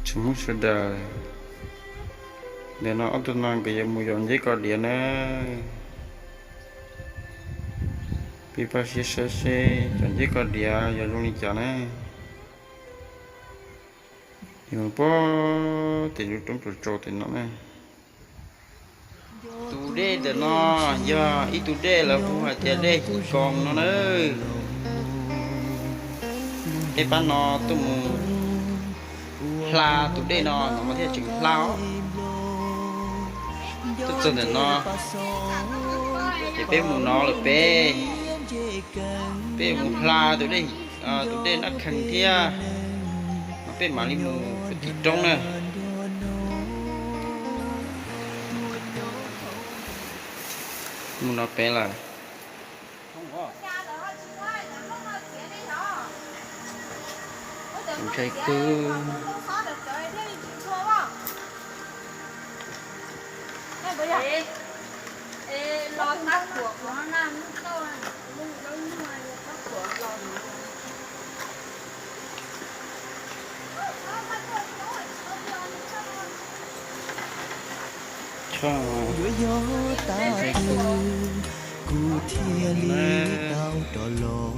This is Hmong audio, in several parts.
Tsoom Hmoob sawv daws, ntawm no ob tug no nkawd yuav mus yos nceb kos diav na. Peb pab siab saib seb cov nceb kos diav yog zoo li cas na. Yuav mus pem tej lub roob tsaus tsaus tej no na. Tus dej ntawm no yog ib tug dej lawv hu hais tias dej Him Koos no na. Peb pab no tuaj mus hla tus dej no, no mas thiaj tseem hla os. Tuaj txog ntawm no ces peb mus no lawm peb, peb mus hla tus dej, tus dej Nab Khees thiab, no peb mam li mus tim roob na. Mus no pem lawm. Ntshai kawg. Yuav yog tag kis kuv thiaj li tau rov los,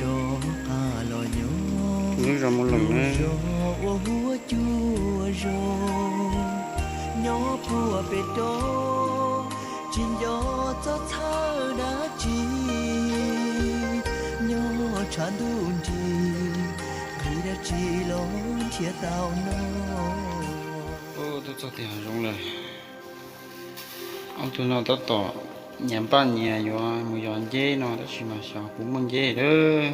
rov qab los nyob lub zos Mus Loos na. Zos uas huab cua zoo, nyob puag pem roob, tsis nco txog txhawj dab tsi. Nyob tshav ntuj nrig, nqhis dab tsi los nrhiav tau no. Tuaj txog tim hav zoov lawm. Ob tug no tab tom nyias npaj nyias yuav mus yos nceb no tab sis mas xyov puas muaj nceb lawm.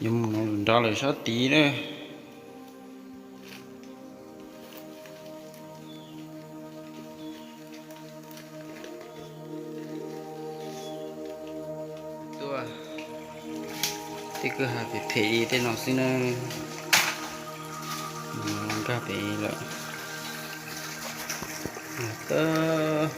Yuav mus no nrad lawm sab tid na. Tuaj, tej kwj ha phem phem li tej no xwb na. Nkag pem lawm. Tawb.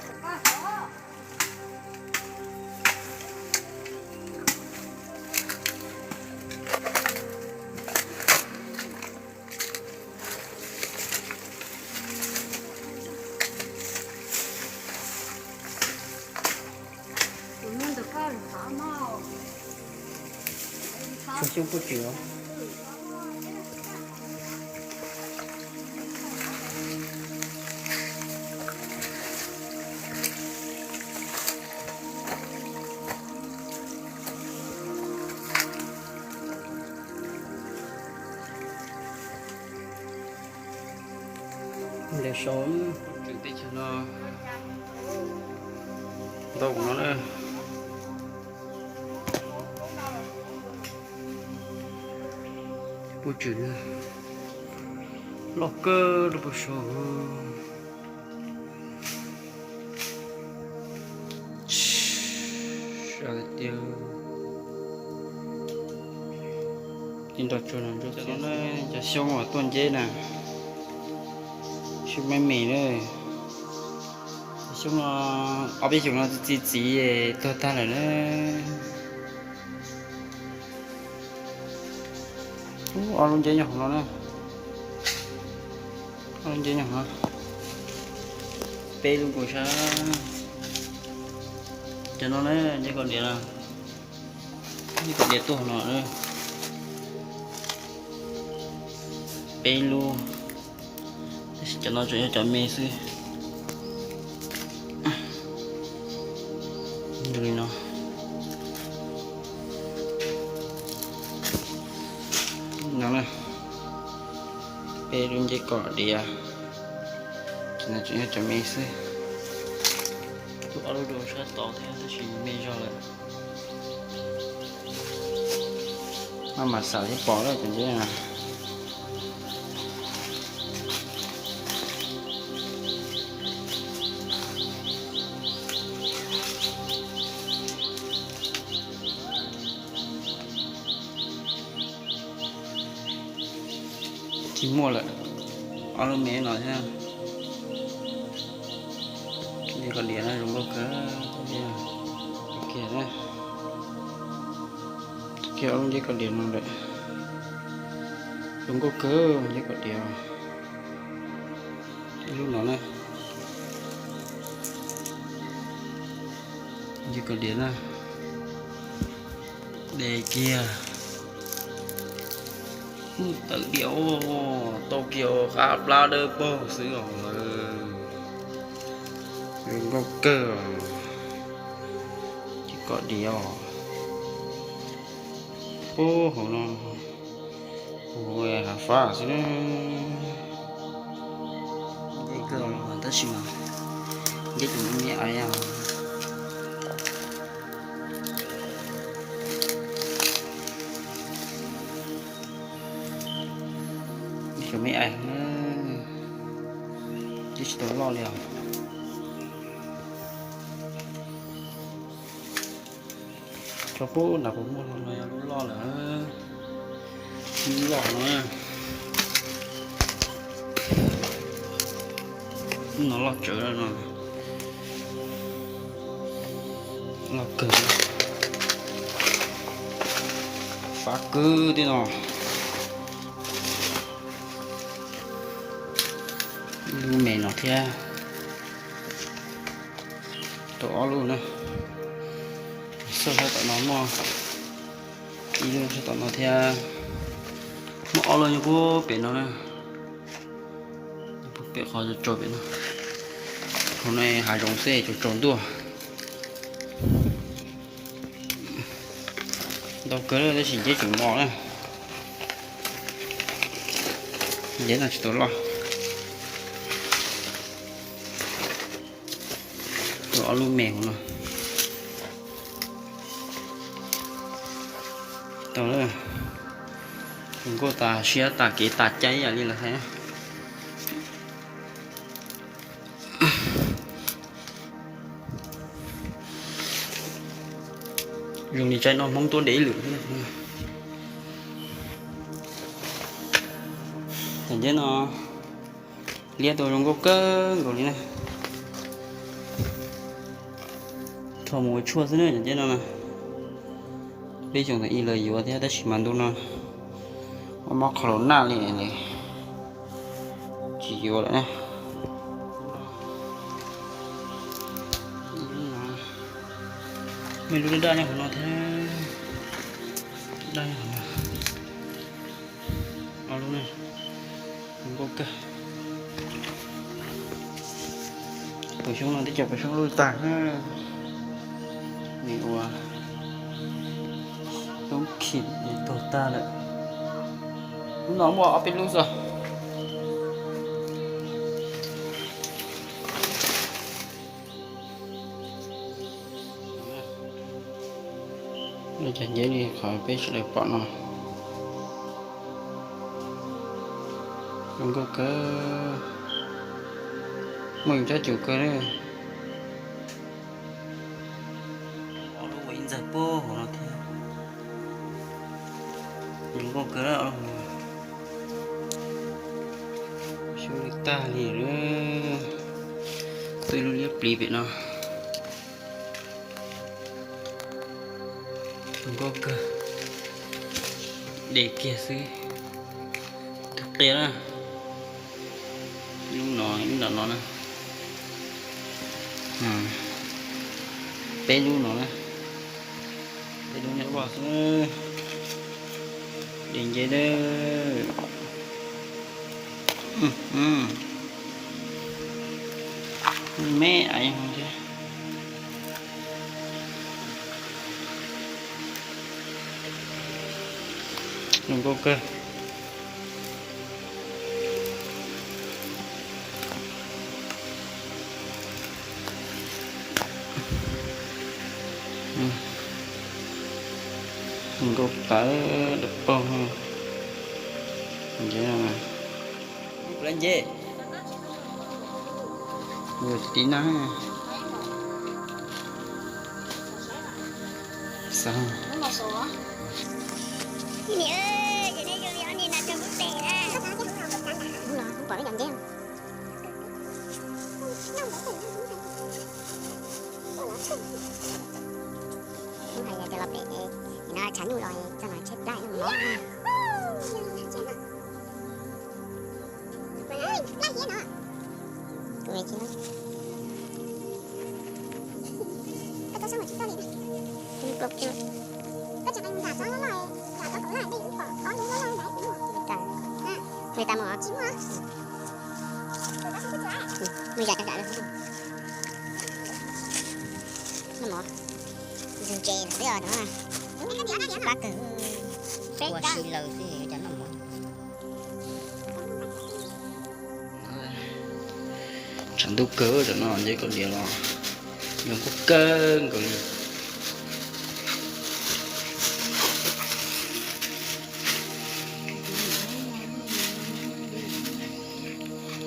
Xyoob puag tws os. Ntawm saud tseem teb chaws no ntau no na. Puag tws na, loj kawg rau puag saud. Sawv tiag. Tib nrog tsuag no ntsuab xwb na, cov xyoob uas tuaj nceb na, xyoob me me na. Xyoob no ob peb xyoos no txiv txiv tuag tag lawm na. Ub, ob lub nceb nyob hauv no na. Ob lub nceb nyob hauv no. Peb lub nkaus sab. Cov no na, nceb kos diav no. Nceb kos diav tuaj hauv no na. Peb lub. Tab sis cov no tseem yog cov me xwb. Li no. No na, peb lub nceb kos diav, ces no tseem yog cov me xwb. Tuaj ob lub rau sab tod thiab tab sis me zog lawm. Maj mam xam thiab pom lawm cov nceb no. Tsis muaj lawm, ob lub me no thiab. Nceb kos diav no zoo nkauj kawg. Ok na. Kiag ob lub nceb koj diav no lawm. Zoo nkauj kawg nceb koj diav. Ib lub no na. Nceb koj diav na. Dej kiag. Tawm diav, tau kiag qab plab dawb paug xwb os. Zoo nkauj kawg. Nceb koj diav os. Puag hauv no, hauv hav fab xwb na. Nceb kawg tab sis mas nceb tus me me ais os. Nceb tus me ais na, twb tsis tau loj li os. Tso pub nram puas muaj no yog lub loj lawm. Lub loj no, lub no loj tsawv no. Loj kawg, fab kawg thiab no. Lub me no thiab. Tau ob lub na. Xauj sab tom no muaj ib lub sab tom no thiab. Muaj ob lub nyob puag pem no na. Puag pem qhov tsaus pem no. Hauv no hav zoov xwb tsaus tsaus ntuj. Ntau kawg tab sis nceb tseem mos na. Nceb no tsis tau loj. Tus ob lub me hauv no. Tau lawm. Zoo nkauj tas siab tas kev tas cai ib yam li lawv hais. Zoo li tsaib noj Hmoob tuab ntev ib lwm. Cov nceb no liab tau zoo nkauj kawg nkaus li na. Tho mus ua tshuaj xwb na cov nceb no na. Peb xyoo ntawd ib lawv yuav thiab tab sis mas ntu no mob mob qhov laus naj li, tsis yuav lawm na. Muaj ib lub daj daj nyob hauv no thiab. Daj nyob hauv no. Ob lub ne, zoo nkauj kawg. Tus xyoob no twb cov tus xyoob luj tag na. Nws ua toob khim tuag tag lawm. Lub no muaj ob peb lub xwb. Cov nceb li qhov peb sawv daws pom no, zoo nkauj kawg, muaj ib tsob cus kawg na. Ob lub ua ib ntxawg puag hauv no thiab. Zoo nkauj kawg, xyoob li tag li. Txawj lub liab plis pem no. Zoo nkauj kawg, de kiag xwb. Tus qia na, lub no, lub nram no na. Peb lub no na, peb lub nyob vaj xwb. De nceb dawb. Me ais thiab. Zoo nkauj kawg. Zoo nkauj tawv dawb paug. Nceb, nceb. Ua tib nab. Xav. Hnub hais tias los pem, nim no tshav ntuj los txog Nws yam cov zam lawm. Noj mov ntses xwb os, pab kawg, ua si laws xwb cov noj mov. Tshav ntuj kawg, tam no nce kaus liam los zoo nkauj kawg nkaus li.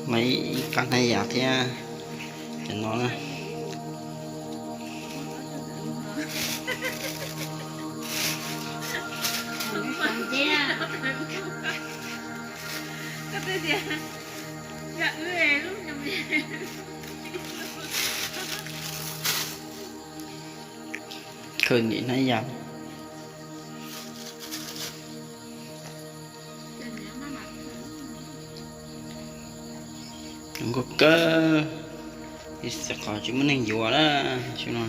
Mas ib qab hnab yas thiab cov no na. Khaws nim hnab yas. Zoo nkauj kawg, ib xeem qhov tsis muaj neeg yuav na, xyoo no.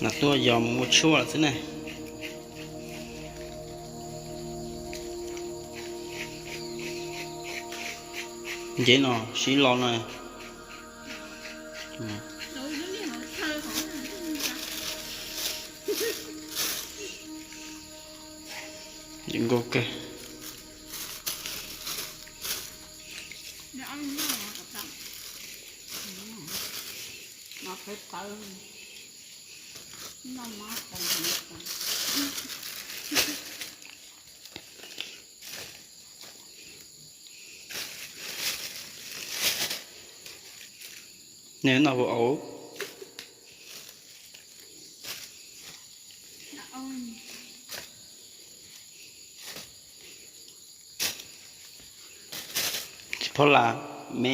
Nas tuaj yos mus ua tshuaj lawm xwb ne. Nce no sib lo no. Zoo nkauj kawg. Nws noj hu auv. Tsis phob las me.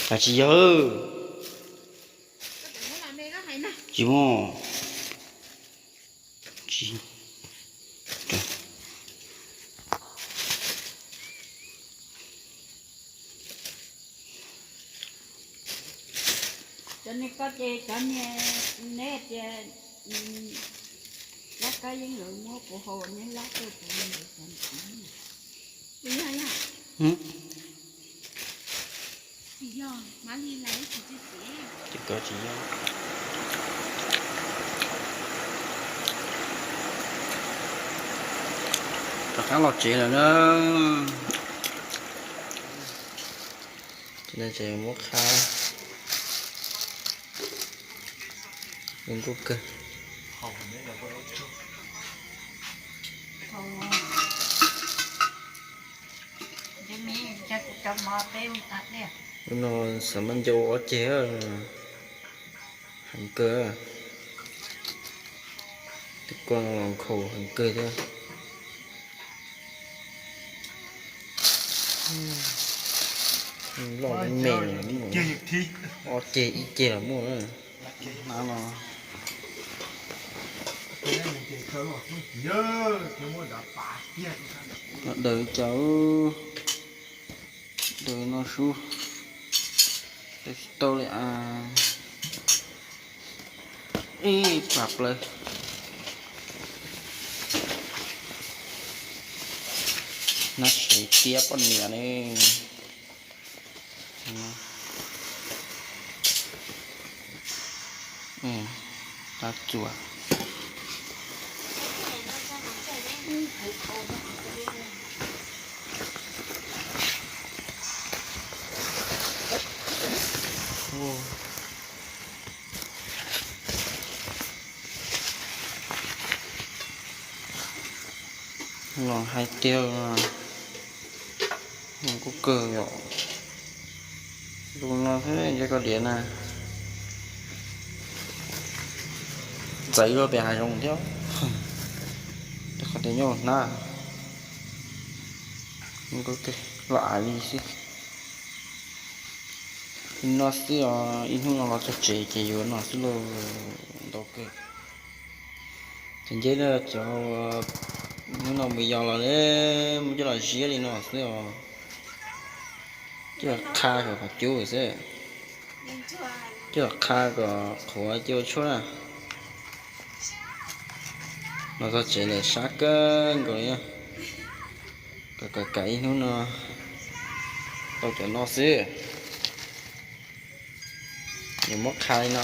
Cas tsis yog? Tsis muaj. Cov niag koj ces cov niag neb tias lab kab yeeb lawv muab kuv haus neb lab tuaj kuv. Rov qab los tsev lawm na. Ces muab qhab. Zoo nkauj kawg. No xav mas nco ob ceg heev kawg. Tus ko los nkhaus heev kawg thiab. Loj me, ob ceg ib ceg los muaj na. Hnab no daws cas, daws no sub, daws tsis tau li as. Ib pam plaws. Hnab sev tiab poj niam ne. Tab txuas. Los hais tiag, kuj kawg yom. Tus no thiab nce koj diav na. Txawv luaj pem hav zoov thiab. Qhov tias nyob hnab, los ais li xwb. Li no xwb os, ib hnub no los txog tsev ces yuav no xwb lauj, ntau kawg. Ces nce cov hnub no mus yos los coj los ziab li no xwb os. Coj los qha kom qhov cub xwb, coj los qha kom qhuav ces ua tshuaj na. Los txog tsev lawm sab kawg nkaus li. Kom kam ib hnub no tau cov no xwb, yuav muab qha li no.